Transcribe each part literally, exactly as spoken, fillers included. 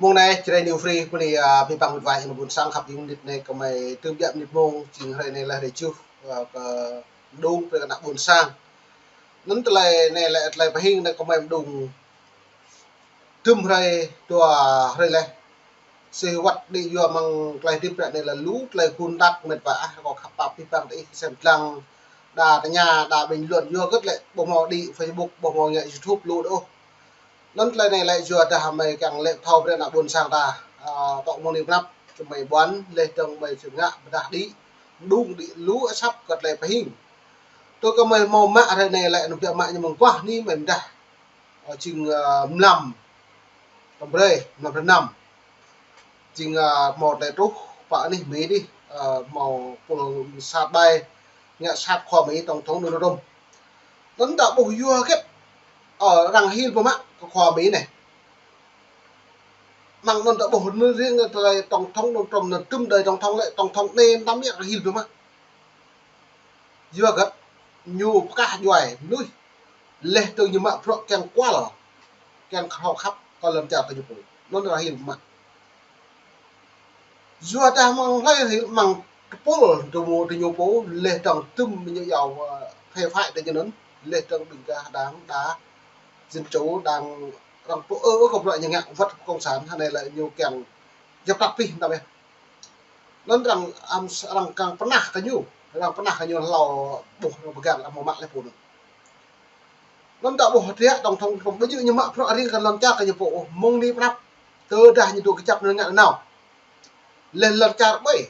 Mông anai, Jrai New Free, mơ̆ng anai, a, pơpăng wĭt wa ană ƀôn sang khăp jing mơnit anai kơmơi tơm biă mơnit mông, jing hrơi anai lĕ hrơi tơjuh, a, kơ mơđung brơi kơ ană ƀôn sang. Anŭn tơlơi anai lĕ tơlơi pơhing anai kơmơi mơđung tơm hrơi, dua hrơi leh. Sĭt wơ̆t đĭ yua mơ̆ng tơlơi hơdip ră anai lĕ lu tơlơi gun đăk mĕt wa ah, kâo khăp pap pih păng tơ ih sem lăng, đa tơña, đa bình luận, yua hơget lĕ ƀu hmâo đĭ Facebook, ƀu hmâo ngă YouTube lu đôč. Anŭn tơlơi anai lĕ yua dah mơi kiăng lĕ thâo brơi ană ƀôn sang ta, a, tŏ mơ̆ng anai pơnăp, kơmơi ƀuăn, leh dơ̆ng mơi či ngă, pơdah đĭ, mơđung đĭ lu asăp kơ tơlơi pơhing. Tui kơmơi hmâo mă hrơi anai lĕ anŭn biă mă ñu mơguah anai mơi mơdah. Ơ, jing, ơ, mlam, tơm brơi, mlam rơnăm. Jing, ơ, hmâo tơlơi truh pơ anih Mi dih, ơ, hmâo pul sat ƀai, ngă sat khua Mi tổng thống Donald Trump. Anŭn ta ƀuh yua hơget, ơ, arăng hil pơmă kơ khua Mi anai. Mơ̆ng anŭn ta ƀuh anŭn riêng tơlơi tổng thống Donald Trump anŭn tơm đơi tổng thống lĕ tổng thống anai năm yă arăng hil pơmă. Yua hơget ñu pơkah djuai mơnuih, leh dơ̆ng ñu mă bruă kiăng kual, kiăng khŏm khăp kơ lŏn čar kơ ñu pô. Anŭn arăng hil mă. Yua dah mơ̆ng hlơi hil mơ̆ng tơpul tơmu tơ ñu pô, leh dơ̆ng tơm ñu yua, a, phê phại tơ ñu anŭn, leh dơ̆ng ƀing gah đảng đa dân chủ, đảng arăng pô ơ ơ kơ bruă ñu ngă wơ̆t cộng sản, hơnai lĕ ñu kiăng djŏp tăk pih tăm yơh. Anŭn arăng, am, arăng kiăng pơnah kơ ñu, arăng pơnah kơ ñu hlâo ƀuh arăng pơgang arăng hmâo mă leh pô anŭn. Anŭn ta ƀuh hơdră tổng thống Trump ƀu djơ̆ ñu mă bruă riêng kơ lŏn čar kơ ñu pô ôh, mơ̆ng anai pơnăp, tơdah ñu dŏ kơjăp anŭn ngă nanao. Leh lŏn čar ƀơi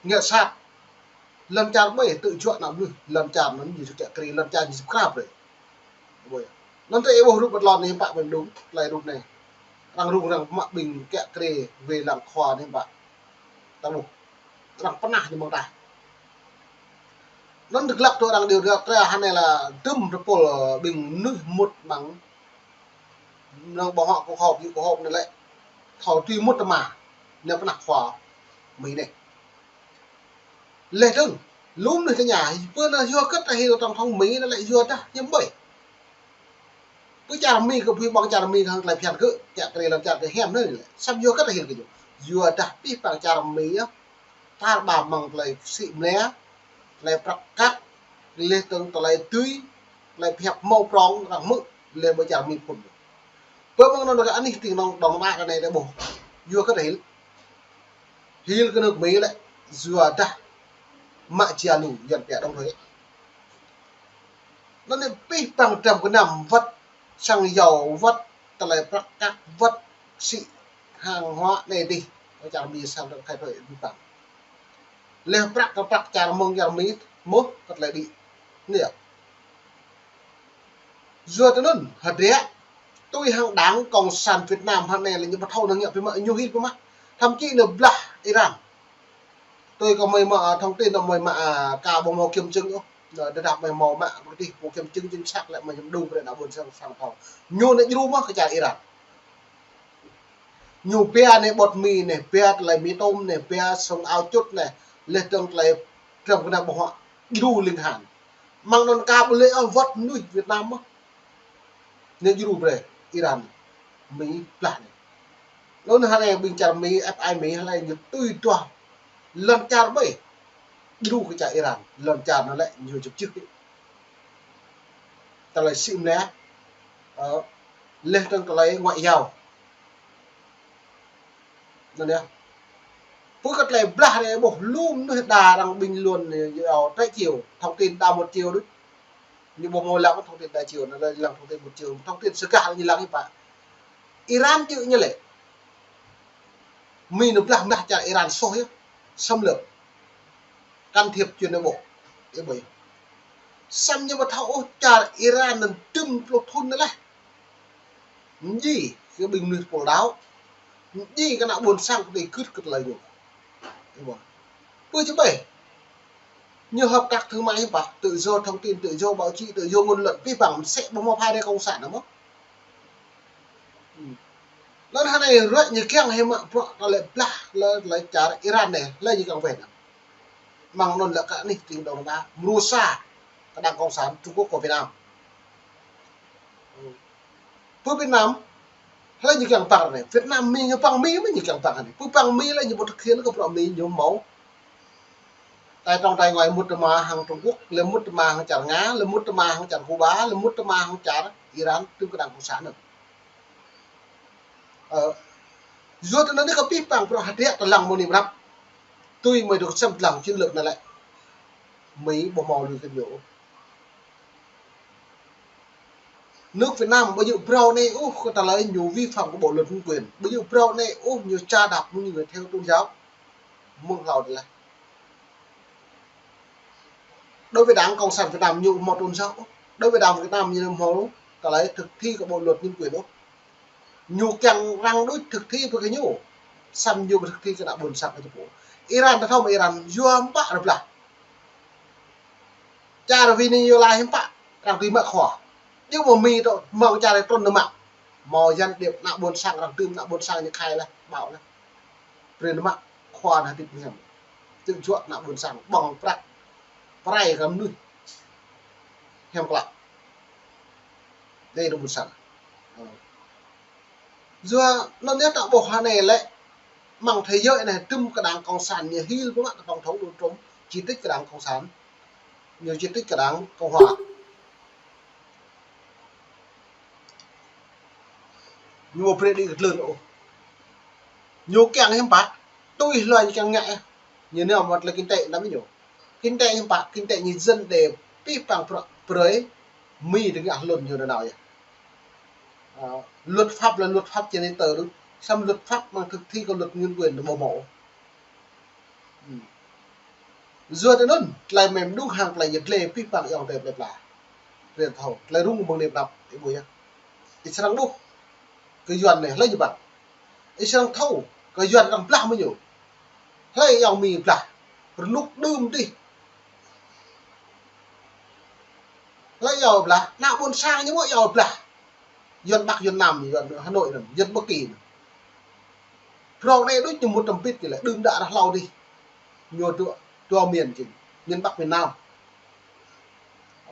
ngă sat, lŏn čar ƀơi tơjuă ană mơnuih, lŏn čar anŭn ñu kiă kriê, lŏn čar ñu sĭt krăp brơi. Ƀơi. Anŭn tơ ih ƀuh rup ƀơi lŏn anai pă mơ̆ng mơđung, tơlơi rup anai. Arăng rŭng arăng mă ƀing kiă kriê wai lăng khua anai pă. Ta ƀuh. Arăng pơnah ñu mơ̆ng ta. Anŭn tơglăk tui arăng điều tra hơnai lĕ tơm tơpul, ơ, ƀing mơnuih mŭt mơ̆ng, mơ̆ng ƀơ̆ng huă kơ hŏp, yŭ kơ hŏp anai lĕ. Thâo tui mŭt tơma. Anai pơnah khua Mi anai. Leh dơ̆ng, lu mơnuih tơña, pơ anŭn yua hơget ta hil tổng thống Mi anai lĕ yua dah hiam ƀơi. Pơ čar Mi kơ pui ƀơ̆ng čar Mi kơ hăng tơlơi phiăn kơ, kiă kriê lŏn čar kơ hiam anai lĕ. Samơ̆ yua hơget ta hil kơ ñu. Yua dah pih păng čar Mi yơh, tar ƀar mơ̆ng tơlơi sĭ mlĕ, tơlơi prăk kăk, leh dơ̆ng tơlơi tui, tơlơi pơhiăp hmâo prong arăng hmư̆, leh ƀơi čar Mi phŭn. Pơ mơ̆ng anŭn kơ anih tĭng nong dong mă kơ anai lĕ ƀuh. Yua hơget ta hil. Hil kơ nước Mi lĕ, yua dah mă jia lu, Yuan pia đóng thuế. Anŭn anai pih păng trăm kơnăm wơ̆t, sang yâo wơ̆t, tơlơi prăk kăk wơ̆t, sĭ hàng hóa anai dih, kơ čar Mi sang dong khai thuế pih păng. Leh prăk kơ prăk čar mơ̆ng čar Mi, mơ̆ kơ tơlơi đĭ. Anai yơh. Yua tui anŭn, hơdră, tui hăng đảng cộng sản Việt Nam hơnai lĕ ñu ƀu thâo năng ngă pơmă, ñu hil pơmă. Thậm chí ñu blah Iran. Tui kơ mơi mă, a, thông tin tơ mơi mă, a, kơ ƀu hmâo kiểm chứng ôh. Nơ, tơdah mơi hmâo mă, ƀu kơdih, hmâo kiểm chứng chính xác lĕ mơi mơđung brơi ană ƀôn sang sang thâo. Ñu anai djru mơ̆ kơ čar Iran. Ñu pia anai bột mì anai, pia tơlơi mì tôm anai, pia sông ao chốt anai, leh dơ̆ng tơlơi trăm kơnăm ƀơ̆ng huă, djru ling hăng. Mơ̆ng anŭn kơ ƀu lĕ ôh wơ̆t mơnuih Việt Nam mơ̆. Anai djru brơi Iran, Mi blah anai. Anŭn hơnai ƀing čar Mi, ép ai Mi, hơnai ñu tui duah lŏn čar ƀơi. Djru kơ čar Iran, lŏn čar anŭn lĕ ñu čŭp čih. Tơlơi sĭ mlĕ, ơ, leh dơ̆ng tơlơi ngoại giao. Anŭn yơh. Pơ kơ tơlơi blah anai ƀuh lu mơnuih đa arăng bình luận anai, yua trái chiều, thông tin đa một chiều đôč. Ñu ƀu hmâo lăng thông tin đa chiều, anŭn lăng thông tin một chiều, thông tin sơgah ñu lăng hiư̆m pă. Iran djơ̆ ñu lĕ. Mi ñu blah mơ̆ng čar Iran soh yơh, xâm lược, can thiệp chuyện nội bộ. Ơ ƀơi. Samơ̆ ñu ƀu thâo ôh čar Iran anŭn dŭm pluh thŭn anai leh. Mơ̆ng djai kơ ƀing mơnuih pô đaŏ. Mơ̆ng djai kơ ană ƀôn sang kơ tơlơi gưt kơ tơlơi ñu. Ơ ƀơi. Pơ či ƀai. Ñu hợp tác thương mại hiư̆m pă, tự do thông tin, tự do báo chí, tự do ngôn luận, pih păng mơsĕ ƀu hmâo phai đah cộng sản anŭn mơ̆. Anŭn hơnai ruai ñu kiăng hĭ mă bruă tơlơi blah lĕ, lĕ čar Iran anai, lĕ ñu kiăng weh anŭn. Mơ̆ng anŭn lĕ kơ anih tĭng dong đa, mơrusa kơ đảng cộng sản Trung Quốc kơ Việt Nam. Pơ Việt Nam, Hlơi ñu kiăng păng anai? Việt Nam Mi ñu păng Mi mơ̆ ñu kiăng păng anai. Pơ păng Mi lĕ ñu ƀu thực hiện kơ bruă Mi ñu hmâo. Tơlơi trong tơlơi ngơi mŭt tơma hăng Trung Quốc, lĕ mŭt tơma hăng čar Nga, lĕ mŭt tơma hăng čar Cuba, lĕ mŭt tơma hăng čar Iran, tŭ kơ đảng cộng sản anŭn. Ơ, yua tơ anŭn kơ pih păng bruă hơdră tơlăng mơ̆ng anai mơ̆n. Tui mơi dŏ sem tơlăng chiến lược anai lĕ Mi ƀu hmâo lui kơ ñu. Nước Việt Nam ƀu djơ̆ phrâo anai ôh kơ tơlơi ñu vi phạm kơ bộ luật nhân quyền. Ƀu djơ̆ phrâo anai ôh ñu ča đăp mơ̆ng ñu người theo tôn giáo. Mơ̆ng hlâo tơlơi. Đối với Đảng Cộng sản Việt Nam ñu hmâo tôn giáo ôh. Đối với Đảng Việt Nam ñu hmâo tơlơi thực thi kơ bộ luật nhân quyền ôh. Ñu kiăng răng đôč thực thi pơ kơ ñu. Samơ̆ ñu ƀu thực thi kơ ană ƀôn sang kơ ñu pô. Iran ta thâo mơ̆ Iran yua mơ̆ pă rơblah. Čar Venezuela hiư̆m pă, arăng tui mă khua. Djơ̆ mơ̆ Mi tŏ, hmâo čar trŭn nao mă. Hmâo gián điệp ană ƀôn sang, arăng tui ană ƀôn sang ñu khai laih, ƀâo laih. Brơi nao mă khua ană hơdip mơhiam. Tơjuă ană ƀôn sang, ƀơ̆ng prăk. Pơrai kơ mơnuih. Hiam klă. Dêh ană ƀôn sang. Ơ. Yua anŭn yơh ta ƀuh hơnai lĕ, mơ̆ng thế giới anai tŭm kơ đảng cộng sản ñu hil pơmă kơ tổng thống Donald Trump, chỉ trích kơ đảng cộng sản, ñu chỉ trích kơ đảng cộng hòa. Ñu ƀu brơi đĭ kơ tơlơi ôh. Ñu kiăng hiư̆m pă, tui hlơi ñu kiăng ngă, ñu nao mă tơlơi kinh tế anăm ñu. Kinh tế hiư̆m pă, kinh tế ñu dân để pih păng bruă brơi Mi tơngah hlŭn ñu nanao yơh. Ơ, luật pháp là luật pháp trên giấy tờ đôč. Samơ̆ luật pháp mơ̆ng thực thi kơ luật nhân quyền ƀu hmâo. Ư. Yua tơ anŭn, tơlơi mơ̆ng đŭng hăng tơlơi yơh tơlơi pih păng ayŏng adơi plơi pla. Tơlơi thâo, tơlơi rŭng mơ̆ng anai pơnăp, ih ƀuh yơh. Ih srăng ƀuh. Kơ Yuan anai, hlơi ñu păng. Ih srăng thâo, kơ Yuan arăng blah mơ̆ng ñu. Hlơi iâu Mi blah. Rơnŭk đưm dih. Hlơi iâu blah, ană ƀôn sang ñu mơ̆ iâu blah. Yuan Bắc, Yuan Nam, Yuan Hà Nội anŭn, Yuan Bắc Kỳ anŭn. Prong anai đôč ñu mŭt tơmpit kơ lĕ, đưm đă rah hlâo dih. Ñu dua, dua miền chính, miền Bắc, miền Nam.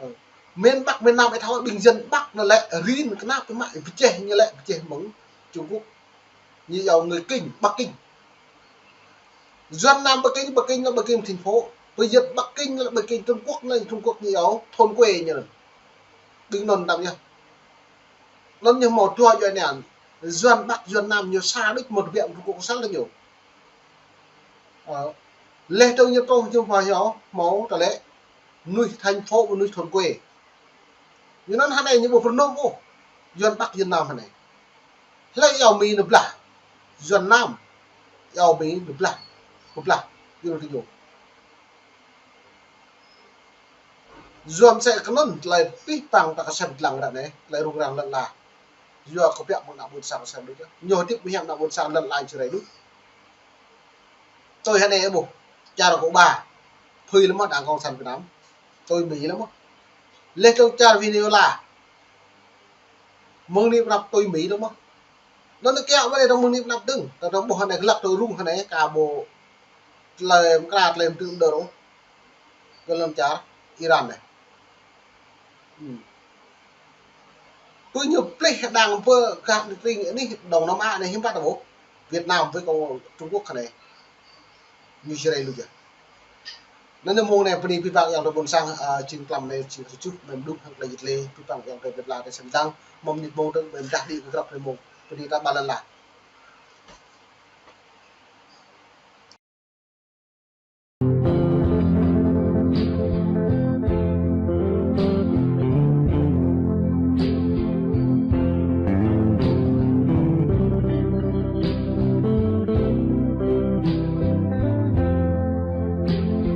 Ơ. Miền Bắc, miền Nam, ih thâo ƀing dân Bắc anŭn lĕ, rin kơnăp tơmă, pơjeh ñu lĕ, pơjeh mơ̆ng Trung Quốc. Ñu iâu người Kinh, Bắc Kinh. Yuan Nam Bắc Kinh, Bắc Kinh là Bắc Kinh thành phố. Bây giờ Bắc Kinh là Bắc Kinh Trung Quốc, là Trung Quốc ñu iâu thôn quê ñu anŭn. Ƀing anŭn tăm yơh. Anŭn ñu hmâo dua djuai anai. Yuan Bắc, Yuan Nam ñu sa đôč mơ̆ tơbiă Trung Quốc sa lĕ ñu. Ơ. Leh tơ̆ng ñu truh ñu hmâo hmâo tơlơi mơnuih thành phố, mơnuih thôn quê. Ñu anŭn hơnai ñu ƀu pơrơnŭm ôh. Yuan Bắc, Yuan Nam hơnai. Hlơi iâu Mi nao blah. Yuan Nam. Iâu Mi nao blah. Nao blah. Yua tơ ñu. Yuan sĕ kơ anŭn tơlơi pih păng ta kơsem tơlăng ră anai. Tơlơi rŭng răng lŏn ala. Yua kơ biă mơ̆ng ană ƀôn sang kơsem đôč. Ñu hơdip mơhiam ană ƀôn sang lŏn ala Jrai đôč. Tui hơnai ƀuh. Čar Cuba. Phơi lăm mơ̆ đảng cộng sản Việt Nam. Tui Mi lăm mơ̆. Leh tơ̆ng čar Venezuela. Mơ̆ng anai pơnăp tui Mi lăm mơ̆. Anŭn kiăng wơ̆t anai tơ̆ng mơ̆ng anai pơnăp dơ̆ng. Tơ̆ng ƀuh hơnai glăk tui rŭng hơnai ka ƀu tơlơi mơkra tơlơi mơtư̆ mơdơr ôh. Kơ lăm čar Iran anai. Ư. Pơ ñu plih đang pơ gah tring anai Đông Nam Á anai hiư̆m pă ta ƀuh. Việt Nam với Cộng Trung Quốc hơnai. Ñu Jrai lui yơh. Anŭn mơ̆ng anai bơni pih păng ayŏng adơi ƀôn sang, ơ, jing tlam anai jing tơjuh mơ̆n đŭk hăng tơlơi yit lĕ pih păng ayŏng adơi plơi pla tơ sem dang mơ̆n nit mơ̆ng tơ mơ̆n dah đĭ kơ grăp anai mơ̆ng bơni ta ƀă lăn la.